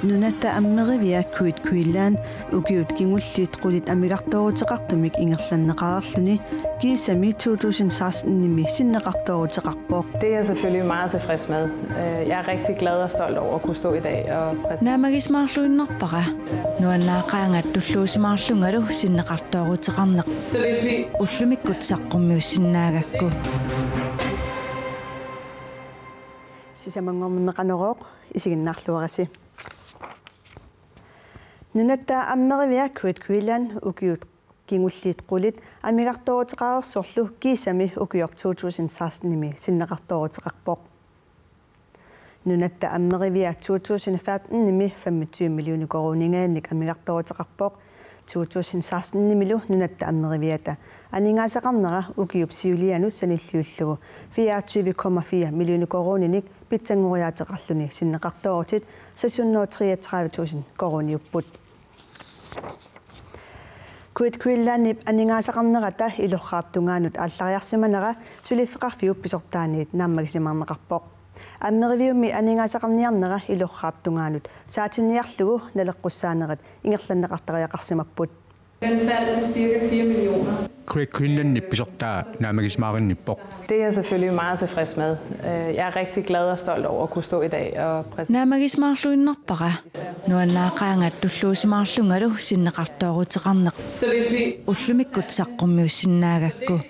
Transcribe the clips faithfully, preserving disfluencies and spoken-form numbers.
Nunatta Ammerivia Great Greenland ukiut kingulliit qulit amigartooruteqartumik ingerlanneqareerluni kiisami to tusind seksten-imi sinneqartooruteqarpoq. Det er jeg selvfølgelig meget tilfreds med. Øh, Jeg er rigtig glad og stolt over at kunne stå i dag og præsentere. Naamagisimaarluinnarpara, nuannaaqaanga tulluusimaarlungalu sinneqartooruteqarneq. Så hvis vi Ullumikkut saqqummiussinnaagakku. Sisamanngornermi Qanorooq, isiginnaarluarisi. Nunatta Ammerivia Great Greenland ukiut kingulliit qulit amigartooruteqareersorlu kiisami ukioq to tusind seksten-imi sinneqartooruteqarpoq. Nunatta Ammerivia to tusind femten-imi femogtyve millioner koruuningajannik amigartooruteqarpoq. To tusind seksten-imilu Nunatta Ammeriviata aningaasaqarnera ukiup siulianut sanilliullugu fireogtyve komma fire millioner koruuninik pitsanngoriaateqarluni sinneqartoorutit seks hundrede og treogtredive tusind koruuniupput. Great Greenlandip aningaasaqarnerata Ilorraap tungaanut aallariarsimanera suliffeqarfiup pisortaaniit naammagisimaarneqarpoq. Ammeriviummi aningaasaqarniarnera Ilorraap tungaanut saatinniarlugu naleqqussaanerit ingerlanneqartariaqarsimapput. Den faldt med cirka fire millioner. Great Greenlandip pisortaa naammagisimaarinniippoq. Det er jeg selvfølgelig meget tilfreds med. Øh, Jeg er rigtig glad og stolt over at kunne stå i dag og præsentere. Naamagisimaarluinnarpara, nuannaaqaanga tulluusimaarlungalu sinneqartooruteqarneq. Så hvis vi Ullumikkut saqqummiussinnaagakku.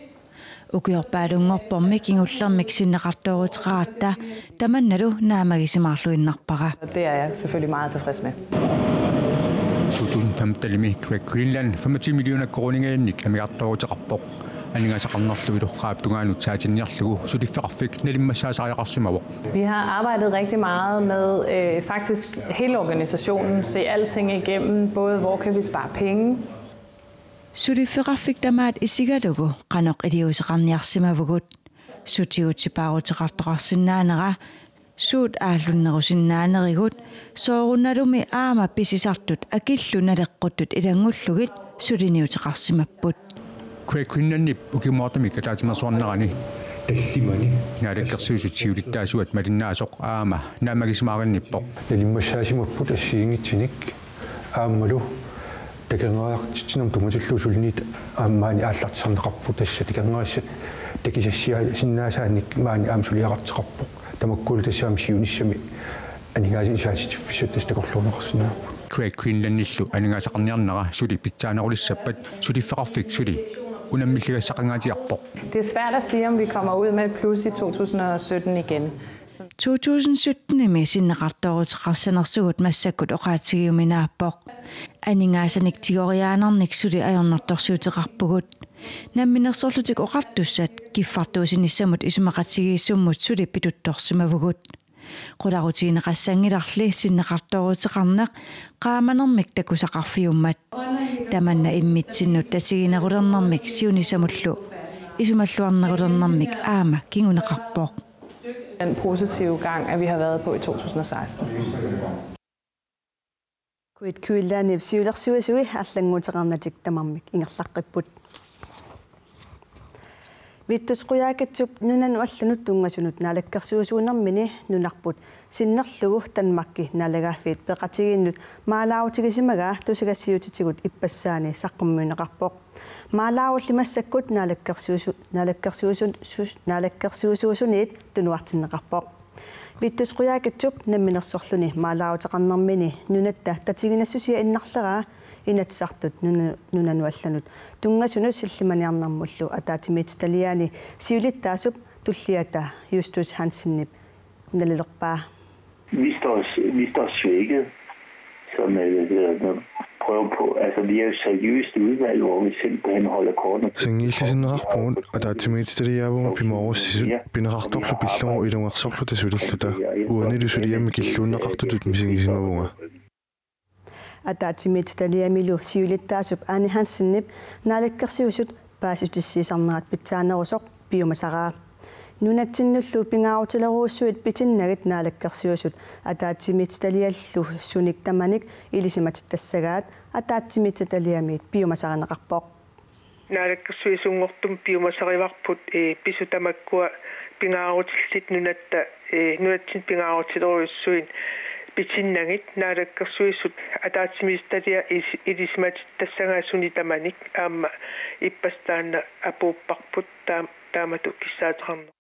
Ukiorpaalunngorpormi kingullermik sinneqartooruteqaratta tamannalu naammagisimaaluinnarpara. Det er jeg selvfølgelig meget tilfreds med. To tusind femten-imi Great Greenland femogtyve millioner koruuningajannik amigartooruteqarpoq. Aningaasaqarnerlu Ilorraap tungaanut saatinniarlugu suliffeqarfik nalimmassaasariaqarsimavoq. Vi har arbejdet rigtig meget med øh, faktisk hele organisationen, se alting igennem, både hvor kan vi spare penge. Suliffeqarfik tamaat isigalugu qanoq iliuuseqarniarsimavugut. Sutigut sipaaruteqartoqarsinnaanera, suut aallunnerusinnaanerigut, soorunalumi aamma pisisartut akillu naleqquttut ilanngullugit suliniuteqarsimapput. Great Greenlandip ukiumoortumik ataatsimeersuarnerani tallimani Naalakkersuisut siulittaasuat malinnaasoq aamma naammagisimaarinniippoq. Nalimmassaasimapput assigiinngitsunik aammalu takornariartitsinermut tunngatillugu suliniut aamma maani aallartisarneqarput, tassa takornarissat takusassiaasinnaasaannik maani aamma suliaqartoqarpoq. Tamakkualu tassa aamma siunissami aningaasanik saassussiffissatut tassa takorluuineqarsinnaapput. Great Greenlandillu aningaasaqarniarnera suli pitsaanerulissappat suliffeqarfik suli unammilligassaqangaatsiarpoq. Det er svært at sige, om vi kommer ud med et plus i to tusind og sytten igen. To tusind sytten-imi sinneqartooruteqarsanersugut massakkut oqaatigiuminaappoq. Aningaasanik tigoriaannarnik suli ajornartorsiuteqarpugut. Namminersorlutik Oqartussat kiffartuussinissamut isumaqatigiissummut suli pituttorsimavugut. Qularutigineqassanngilarli sinneqartooruteqarneq qaamanermik takusaqarfiummat. Tamanna immitsinnut tatiginerulernermik siunissamullu isumalluarnerulernermik aamma kinguneqarpoq. Den positive gang, at vi har været på i to tusind og seksten. Great Greenlandip siulersuisui allannguuteqarnatik tamarmik ingerlaqqipput. Vittus Qujaukitsup nunanut allanut tunngasunut naalakkersuisuunermini nunarput sinnerlugu Danmarki Naalagaaffiit Peqatigiinnut maalaarutigisimagaa tusagassiuutitigut ippassaani saqqummiunneqarpoq. Maalaarulli massakkut naalakkersuisu-, naalakkersuisun-, sus-, naalakkersuisuusuniit tunuartinneqarpoq. Vittus Qujaukitsup namminersorluni maalaaruteqarnermini nunatta tatiginassusia innarleraa Inatsisartut nuna-, nunanut allanut tunngasunut sillimaniarnermullu ataatsimiititaliaani siulittaasup tulliata Justus Hansenip nalilerpaa. Vi står, vi står svækket, som øh, hvad hedder det, prøver på. Altså, vi er jo et seriøst udvalg, hvor vi simpelthen holder kortene. Sanngiillisinneqarpugut ataatsimiititaliaavugut pimoorussisut pineqartorlu pillugu ilungersorluta sulilluta. Uanilu suliammik killuunneqartutut misigisimavunga. Ataatsimiititaliamilu siulittaasup Ane Hansenip naalakkersuisut paasissutissiisarnerat pitsaanerusoq piumasaraa. Nunatsinnullu pingaarutilerujussuit pitinnagit naalakkersuisut ataatsimiititaliallu sunik tamanik ilisimatittassagaat ataatsimiititaliamiit piumasarineqarpoq. Naalakkersuisunngortumik piumasarivarput, ee, pisut tamakkua pingaarutillit nunatta, ee, nunatsinni pingaarutilerujussuit pitinnagit. Naalakkersuisut ataatsimiititaliat is-, ilisimatitassagaa suni tamanik aamma ippassaq taanna apuupparput, taam-, taamatut kissaateqarneq.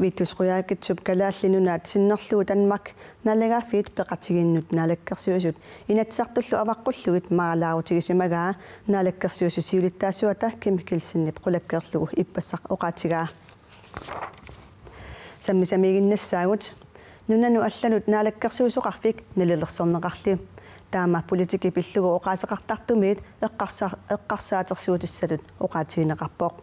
Vittus Qujaukitsup Kalaallit Nunaat sinnerlugu Danmark Naalagaaffiit Peqatigiinnut Naalakkersuisut Inatsisartullu avaqqullugit maalaarutigisimagaat Naalakkersuisut siulittaasuata Kim Kielsenip qulakkeerlugu ippassaq oqaatigaa. Sammisamiiginnassaagut. Nunanut allanut naalakkersuisoqarfik nalilersorneqarli. Taama politikki pillugu oqaaseqartartumiit eqqarsa-, eqqarsaatersuutissatut oqaatigineqarpoq.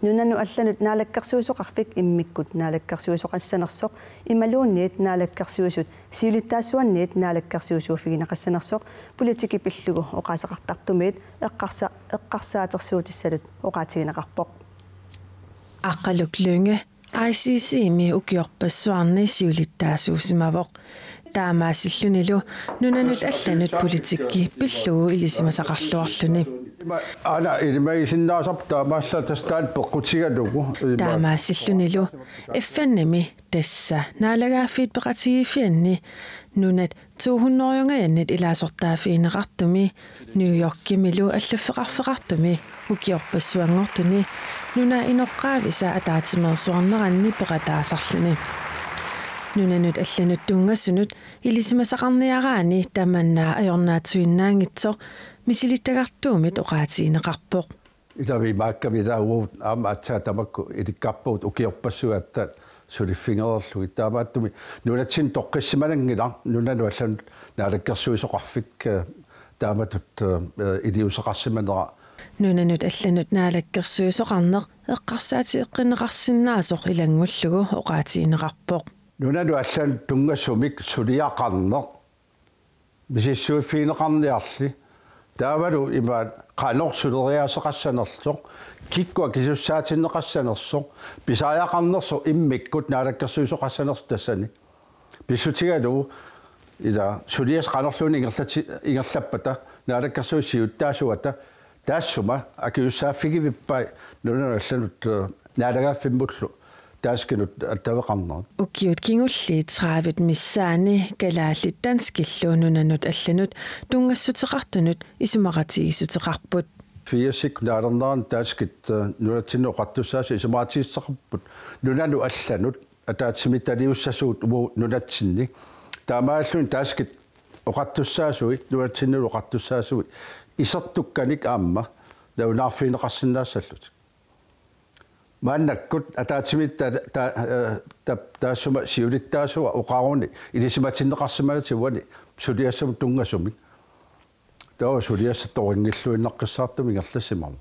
Nunanut allanut naalakkersuisoqarfik immikkut naalakkersuisoqassanersoq imaluunniit naalakkersuisut siulittaasuanniit naalakkersuisuuffigineqassanersoq politikki pillugu oqaaseqartartumiit eqqarsa-, eqqarsaatersuutissatut oqaatigineqarpoq. Aqqaluk Lynge I C C-mi ukiorpassuarni siulittaasuusimavoq. Taamaasillunilu nunanut allanut politikki pillugu ilisimasaqarluarluni. Aana ilimagisinnaasarput taamaallaat tassa taanna peqqutigalugu. Taamaasillunilu F N-imi, tassa Naalagaaffiit Peqatigiiffianni, nunat to hundrede-ngajannit ilaasortaaffigineqartumi New Yorkimilu allaffeqarfeqartumi ukiorpassuanngortuni nunap inoqqaavisa ataatsimeersuarneranni peqataasarluni. Nunanut allanut tunngasunut ilisimasaqarniaraanni tamanna ajornaatsuinnaanngitsoq misilittagartuumit oqaatigineqarpoq. Ilami maakkami ilaa uagut aamma aatsaat tamakku ilikkarpugut ukiorpassuit aatsaat suliffigereerlugit. Taamaattumik nunatsinni toqqissimananngilaq nunanut allanut naalakkersuisoqarfik, eh, taamatut, eh, iliuuseqarsimanera. Nunanut allanut naalakkersuisoqarneq eqqarsaatigeqqinneqarsinnaasoq ilanngullugu oqaatigineqarpoq. Nunanut allanut tunngasumik suliaqarneq misissuiffigineqarniarli, taavalu imaat qanoq suleriaaseqassanersoq, kikkut akisussaatinneqassanersoq, pisariaqarnersoq immikkut naalakkersuisoqassanersoq tassani. Pissutigalugu ila suliassat qanorluunniit ingerlati-, ingerlappata, naalakkersuisut siulittaasuata, taassuma akisussaaffigivippai nunanut allanut, eh, naalagaaffimmullu danskinut attaveqarnerat. Ukiut kingulliit tredive missaanni kalaallit danskillu nunanut allanut tunngassuteqartunut isumaqatigiissuteqarput. Firsikkut naalernerani danskit, eh, nunatsinnut oqartussaasut isumaqatigiissuteqarput nunanut allanut ataatsimiititaliussasugut uagut nunatsinni. Taamaalilluni danskit oqartussaasuit, nunatsinnullu oqartussaasuit isertukkanik aamma nalunaarfigineqarsinnaassallutik. Maannakkut ataatsimiititaliap ta-, ta-, eh, ta-, taassuma siulittaasua oqaruni ilisimatinneqarsimanatik uani suliassamut tunngasumik. Taava suliassat torinngilluinnaqqissaartumik ingerlassimasoq.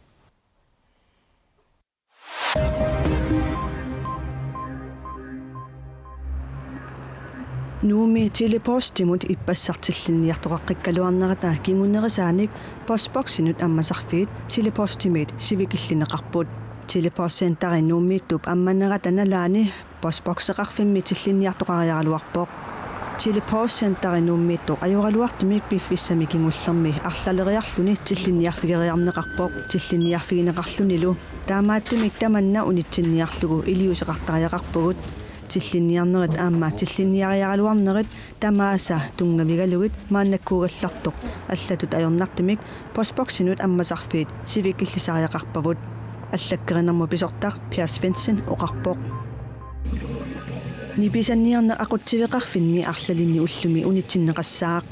Nuummi Tele-Postimut ippassaq tillinniartoqaqqikkaluarnerata kingunerisaanik postboksinut ammasarfiit Tele-Postimiit sivikillineqarput. Tele-Post Centeri Nuummiittup ammanerata nalaani postbokseqarfimmi tillinniartoqariaraluarpoq. Tele-Post Centeri Nuummiittoq ajoraluartumik piffissami kingullermi arlaleriarluni tillinniarfigeriarneqarpoq, tillinniarfigineqarlunilu. Taamaattumik tamanna unitsinniarlugu iliuuseqartariaqarpugut. Tillinniarnerit aamma tillinniariaraluarnerit tamaasa tunngavigalugit maannakkuugallartoq allatut ajornartumik postboksinut ammasarfiit sivikillisariaqarpavut. Allakkerinermut pisortaq Per Svendsen oqarpoq. Nipisanniarneq aqutsiveqarfinni arlalinni ullumi unitsinneqassaaq.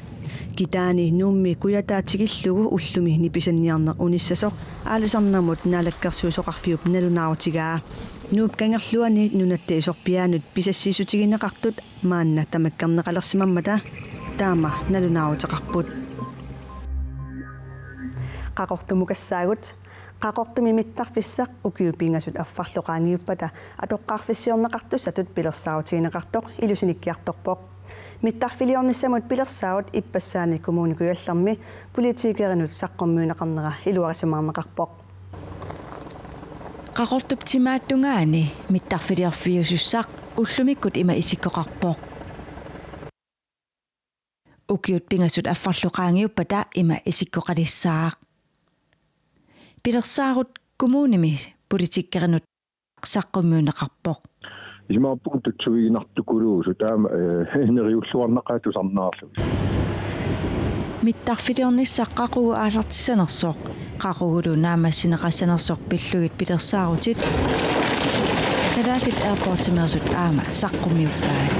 Kitaani Nuummi Kujataa tikillugu ullumi nipisanniarneq unissasoq aalisarnermut naalakkersuisoqarfiup nalunaarutigaa. Nuup Kangerluani Nunatta Isorpiaanut pisassiissutigineqartut maanna tamakkerneqalersimammata taama nalunaaruteqarput. Qaqortumukassaagut. Qaqortumi mittarfissaq ukiut pingasut affarlu qaangiuppata atoqqaarfissiorneqartussatut pilersaarutigineqartoq ilusinikkiartorpoq. Mittarfiliornissamut pilersaarut ippassaani Kommune Kujallermi politikerinut saqqummiunneqarnera iluarisimaarneqarpoq. Qaqortup timaata tungaani mittarfiliorfiusussaq ullumikkut ima isikkoqarpoq. Ukiut pingasut affarlu qaangiuppata ima isikkoqalissaaq. Pilersaarut kommunimi politikerinut saqqummiunneqarpoq. Isumaqarpunga tutsuiginartukuluusut taama, eh, neriulluarnaqaat tusarnaarlugit. Mittarfiliornissaq qaqugu aallartissanersoq, qaqugulu naammassineqassanersoq pillugit pilersaarutit Kalaallit Airportsimeersut aamma saqqummiuppaat.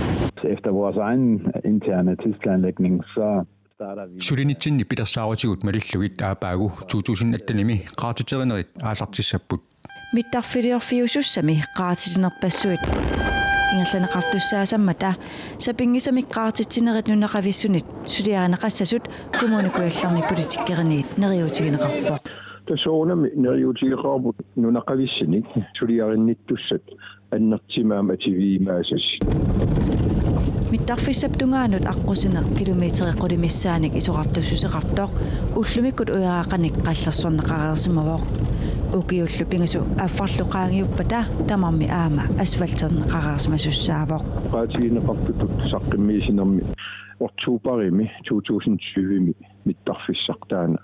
Efter vores egen interne tidsplanlægning, så starter vi. Sulinitsinni pilersaarutigut malillugit aappaagu to tusind attenimi qaartiterinerit aallartissapput. Mittarfiliorfiusussami qaartitinerpassuit ingerlanneqartussaasammata sapinngisamik qaartitsinerit nunaqavissunit suliarineqassasut Kommune Kujallermi politikeriniit neriuutigineqarpoq. Tassa soorunami neriuutigeqaarput nunaqavissunik suliarinnittussat annertuumik ativiimaasassi. Mittarfissap tungaanut aqqusineq kilometerit qulit missaannik isorartussuseqartoq ullumikkut ujaraaqanik qallersorneqareersimavoq. Ukiullu pingasut affarlu qaangiuppata tamarmi aamma asfalterneqareersimasussaavoq. Oqaatigineqartutut saqqummiissinermi oktobarimi to tusind tyvemi mittarfissaq taanna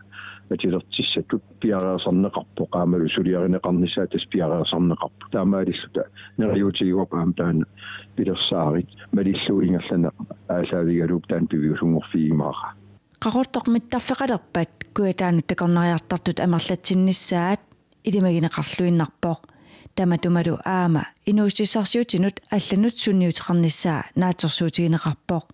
atulertissatut piareersarneqarpoq aammalu suliarineqarnissaa tassa piareersarneqarpoq. Taamaalilluta neriuutigaarput aamma taanna pilersaarit malillugu ingerlaneq aallaavigalugu taanna piviusunngorfigiumaarpaa. Qaqortoq mittarfeqalerpat Kujataanut takornariartartut amerlatsinnissaat ilimagineqarluinnarpoq. Tamatumalu aamma inuussutissarsiutinut allanut sunniuteqarnissaa naatsorsuutigineqarpoq.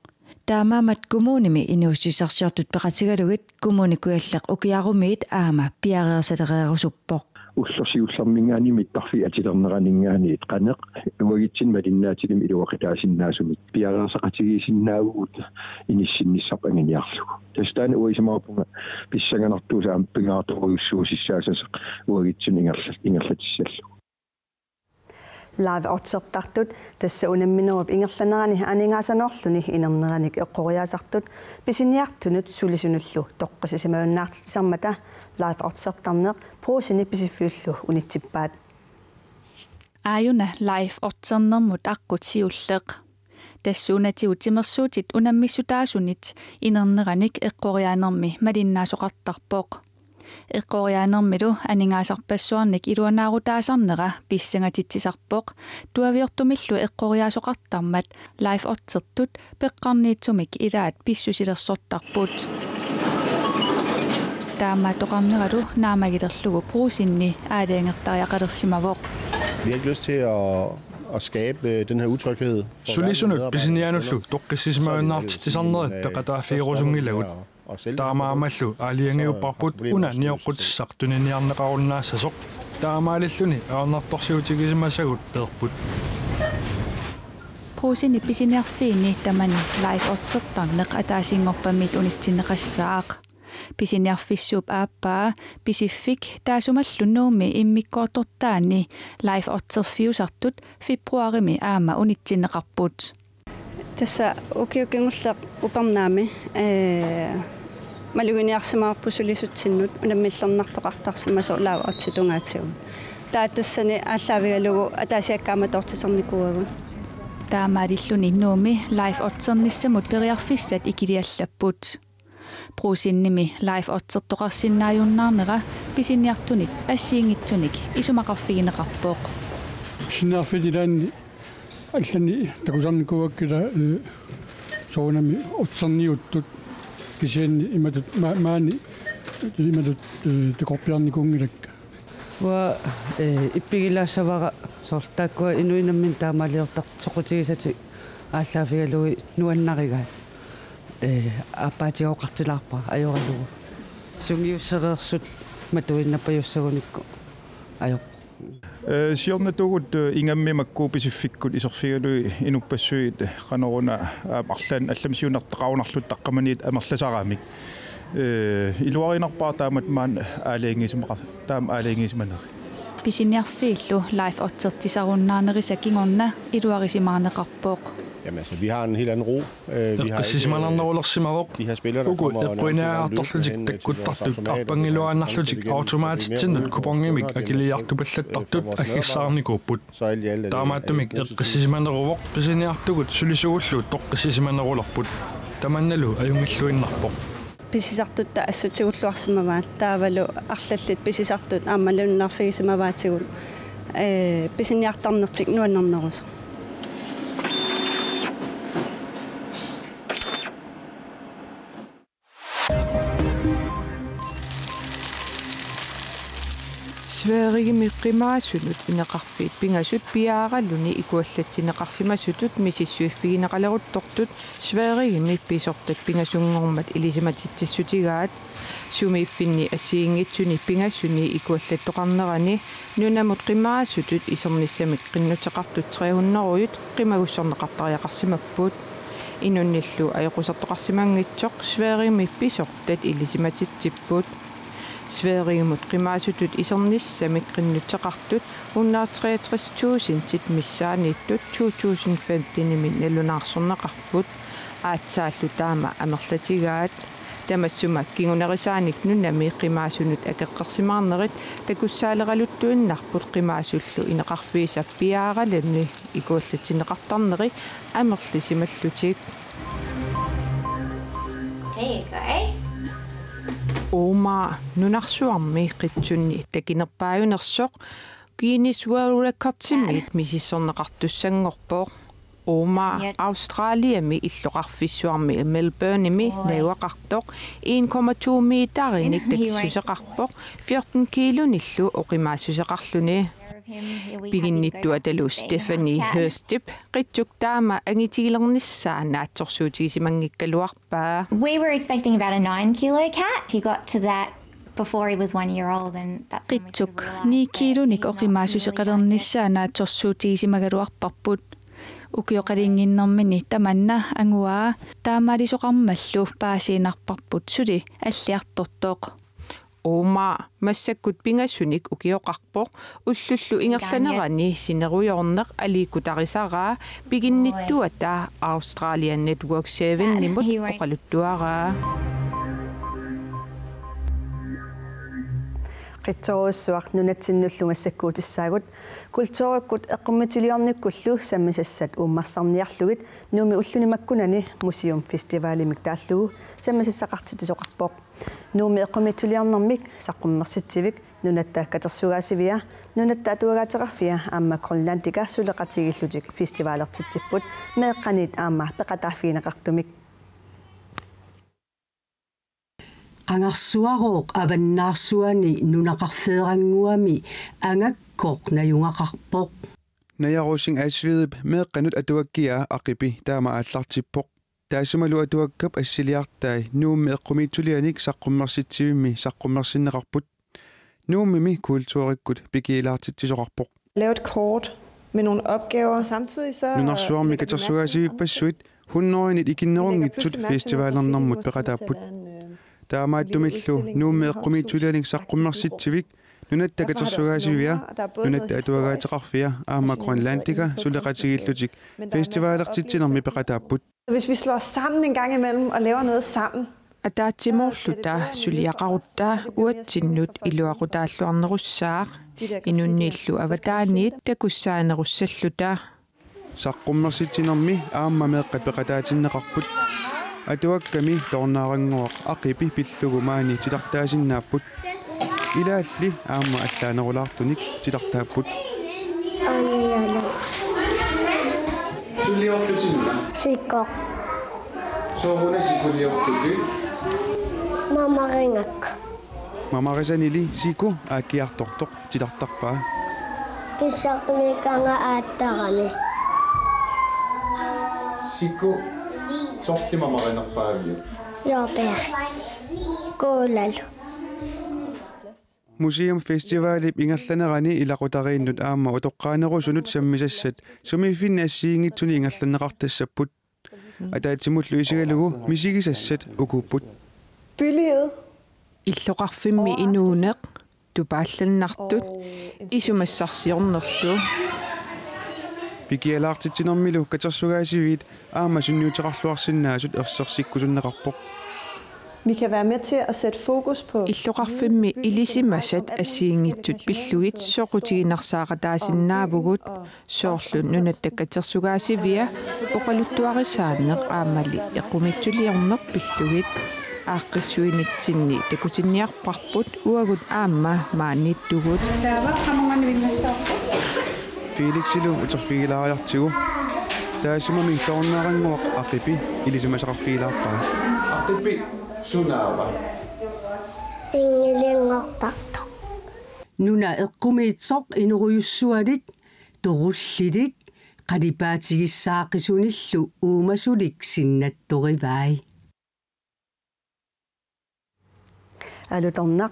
Taamaammat kommunimi inuussutissarsiortut peqatigalugit Kommune Kujalleq ukiarumiit aamma piareersalereerusuppoq. Ulloq siullerminngaanniit mittarfiit atulerneraninngaanniit qanoq uagutsinnut malinnaatitami iluaqutaasinnaasumik piareersaqatigiissinnaavugut inissinnissarput anguniarlugu. Tassa taanna uanga isumaqarpunga pissanganartuusoq aamma pingaartorujussuussissaassasoq uagutsinnut ingerla-, ingerlatissallugu. Live-otsertartut tassa unamminerup ingerlanerani aningaasanerluni inerneranik eqqoriaasartut pisiniartunut sulisunullu toqqissisimajunnaartitsisarmata live-otsertarneq Brugseni Pisiffiullu unitsippaat. Aajuna live-otsernermut aqqut siulleq. Tassuunatigut timersuutit unammissutaasunit inerneranik eqqoriaanermi malinnaasoqartarpoq. Eqqoriaanermilu aningaasarpassuarnik iluanaarutaasarnera pissangatitsisarpoq, tuaviortumillu eqqoriaasoqartarmat live-otsertut peqqarniitsumik ilaat pissusilersortarput. Taamaattoqarneralu naammagilerlugu Brugseni aalajangertariaqalersimavoq. Vi har ikke lyst til at, at skabe, øh, den her utryghed for Sulisunut pisinianullu toqqissisimajunnaartitsisarnerit peqataaffigerusunngilagut. Taamaammallu aalajangiupparput una nioqqutissaq tuniniarneqarunnaassasoq. Taamaalilluni ajornartorsiutigisimasagut peerput. Brugseni pisiniarfiini tamani live-otsertarneq ataasinngorpammiit unitsinneqassaaq. Pisiniarfissuup aappaa Pisiffik taassumalu Nuummi immikkoortortaani live-otserfiusartut februarimi aamma unitsinneqarput. Tassa ukioq kingulleq upernaami, ee, maluginiarsimavarput sulisutsinnut unammillernartoqartarsimasoq live-otsit tungaatigut. Taava tassani aallaavigalugu ataasiakkaat aamma toortiternikuuagut. Taamaalilluni Nuummi live-otsernissamut periarfissat ikiliallapput. Brugsenimi live-otsertoqarsinnaajunnaarnera pisiniartunit assigiinngitsunik isumaqarfigineqarpoq. Pisiniarfiit ilaanni allanik takusarnikuuakka, eh, soorunami otserniuttut kisianni imatut ma-, maani imatut, eh, takorpiarnikuunngilakka. Uanga, eh, ippigilaassavara soorlu taakkua inuit namminneq taamaaliortartut soqutigisatik aallaavigalugit nuannarigaat. Eh, aappaatigooqartilaarpara ajoralugu. Sungiussereersut matuinnarpajussagunikku ajorpoq. Eh, siornatigut, eh, ingammik makku Pisiffikkut iserfigalugit inuppassuit qanoruna aamma arlaannik allamik siunertaqarunarlutik taqqamaniittut amerlasaramik. Eh, iluarinerpaaq taamatut maani aalajangiisimaqa-, taama aalajangiisimaneri. Pisiniarfiillu live-otsertisarunnaarnerisa kingorna iluarisimaarneqarpoq. Jamen, altså, vi har en helt anden ro. Øh, vi har ikke, øh, Eqqissisimanarnerulersimavoq. De her spillere, der kommer og nærmest løbende hen, øh, til vores automat, og så er det igen, så det er mere ude på sekunder, og det er mere trygt, øh, for vores medarbejdere, ikke? Så alt i alt er det, er det en positiv ting. Uku eqquiniaraartorlutik takkuttartut arpangiluaannarlutik aqqanngiluaannarlutik akissaarnikuupput. Taamaattumik eqqissisimaneruvoq pisiniartugut sulisugullu toqqissisimanerulerput. Tamannalu ajunngilluinnarpoq. Pisisartutta assut tigulluarsimavaat taavalu arlallit pisisartut aamma nalunaarfigisimavaatigut, ee, pisiniartarnertik nuannernerusoq. Sverigemi qimaasunut ineqarfiit pingasut piaaraluni ikuallatsinneqarsimasutut misissuiffigineqaleruttortut Sverigemi pisortat pingasunngormat ilisimatitsissutigaat. Sumiiffinni assigiinngitsuni pingasuni ikuallattoqarnerani nunamut qimaasutut isernissamik qinnuteqartut tre hundrede qimagussorneqartariaqarsimapput. Inunnillu ajoqusertoqarsimanngitsoq Sverigemi pisortat ilisimatitsipput. Sverigemut qimaasutut isernissamik qinnuteqartut hundrede treogtres tusindit missaanniittut to tusind femtenimi nalunaarsorneqarput. Aatsaallu taama amerlatigaat. Tamassuma kingunerisaanik nunami qimaasunut akeqqersimaarnerit takussaaleraluttuinnarput qimaasullu ineqarfiisa piaaraluni ikuallatsinneqartarneri amerlisimallutik. There you go. Uuma nunarsuarmi qitsunni takinerpaajunersoq Guinness World Recordsimit misissorneqartussanngorpoq. Uuma Australiami illoqarfissuarmi Melbourneimi najugaqartoq en komma to meterinik takissuseqarpoq fjorten kiilunillu oqimaassuseqarluni. Piginnittuatalu Stephanie Hurstip qitsuk taama angitigilernissaa naatsorsuutigisimanngikkaluarpaa. We were expecting about a nine kilo cat. He got to that before he was one year old, and that's when we sort of Qitsuk realised ni that kiilunik maybe not oqimaassuseqalernissaa naatsorsuutigisimagaluarparput. Ukioqalinnginnermini tamanna anguaa taamaalisoqarmallu paasiinnarparput suli alliartortoq. Uuma massakkut pingasunik ukioqarpoq, ullullu ingerlanerani sinerujoorneq aliikkutarisaraa piginnittuata Australian Network sevenimut oqaluttuaraa. Qitsorujussuaq nunatsinnullu massakkuutissaagut kulturikkut eqqumiitsuliornikkullu sammisassat uummarsarniarlugit Nuummi ulluni makkunani Museum Festivalimik taallugu sammisassaqartitsisoqarpoq. Nuummi eqqumiitsuliornermik saqqummersitsivik Nunatta Katersugaasivia, Nunatta Atuagaateqarfia aamma Grønlandica suleqatigiillutik festivalertitsipput meeqqaniit aamma peqataaffigineqartumik. Qangarsuarooq avannaarsuani nunaqarfeerannguami angakkoq najugaqarpoq. Naja Rosing Ashvedip meeqqanut atuakkiaa Aqipi taama aallartippoq. Taassumalu atuakkap assiliartai Nuummi eqqumiitsulianik saqqummersitsivimmi saqqummersinneqarput. Nuummimi kulturikkut pikiilaartitsisoqarpoq. Lave et kort med nogle opgaver. Samtidig så Nunarsuarmi katersugaasivippassuit hundredinit ikinnerunngitsut festivalernermut peqataapput. Taamaattumillu Nuummi eqqumiitsulianik saqqummersitsivik Nunatta Katersugaasivia, Nunatta Atuagaateqarfia aamma Grønlandica suleqatigiillutik festivalertitsinermi peqataapput. Hvis vi slår os sammen en gang imellem og laver noget sammen. Ataatsimoorluta suliaqarutta uatsinnut iluaqutaalluarnerussaaq, inunniillu avataaniit takussaanerussalluta. Saqqummersitsinermi aamma meeqqat peqataatinneqarput. Atuakkami Toornaarannguaq Aqipi pillugu maani titartaasinnaapput. Ilaalli aamma allaanerulaartunik titartaapput. Suliortutinuna. Sikko. Sooruna sikuliortutit? Mamaringakku. Mamarisanili siku aakkiartortoq titartarpaa. Kissartumiikkaanga aattarami. Siku sorli mamarinerpaaviuk? Jordbær. Kuulalu. Museum Festivalip ingerlanerani ilaqutariinnut aamma utoqqaanerusunut sammisassat sumiiffinni assigiinngitsuni ingerlanneqartassapput. Ataatsimullu isigalugu misigisassat ukuupput. Bylivet. Illoqarfimmi inuuneq, tupaallannartut, isumassarsiornerlu. Pikialaartitsinermilu katersugaasiviit aamma sunniuteqarluarsinnaasut ersersikkusunneqarpoq. Vi kan være med til at sætte fokus på Illoqarfimmi ilisimasat assigiinngitsut pillugit soqutiginarsaaqataasinnaavugut, soorlu Nunatta Katersugaasivia oqaluttuarisaaneq aammali eqqumiitsuliorneq pillugit. Aaqqissuinitsinni takutinniarparput uagut aamma maaniittugut. Taava qamunganni vinnastaarpu. Felixillu uterfigilaariartigu. Taassuma mintoornaarannguaq Aqipi ilisimasaqarfigilaarpaa. Aqipi sunaava? Inngilianngortartoq. Nuna eqqumiitsoq inorujussualit torullilik qalipaatigissaaqisunillu uumasulik sinnattorivai. Alutornaq.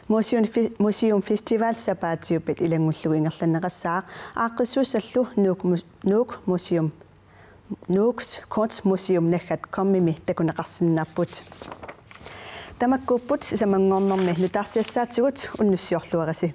Museum Fe-, Museum Festival sapaatiupit ilanngullugu ingerlanneqassaaq aaqqissuussallu Nuuk Mu-, Nuuk Museum, Nuuks Kunstmuseum naggat komimi takuneqarsinnaapput. Tamakkuupput sisamanngornermi nutaarsiassaatigut, unnussiorluarisi.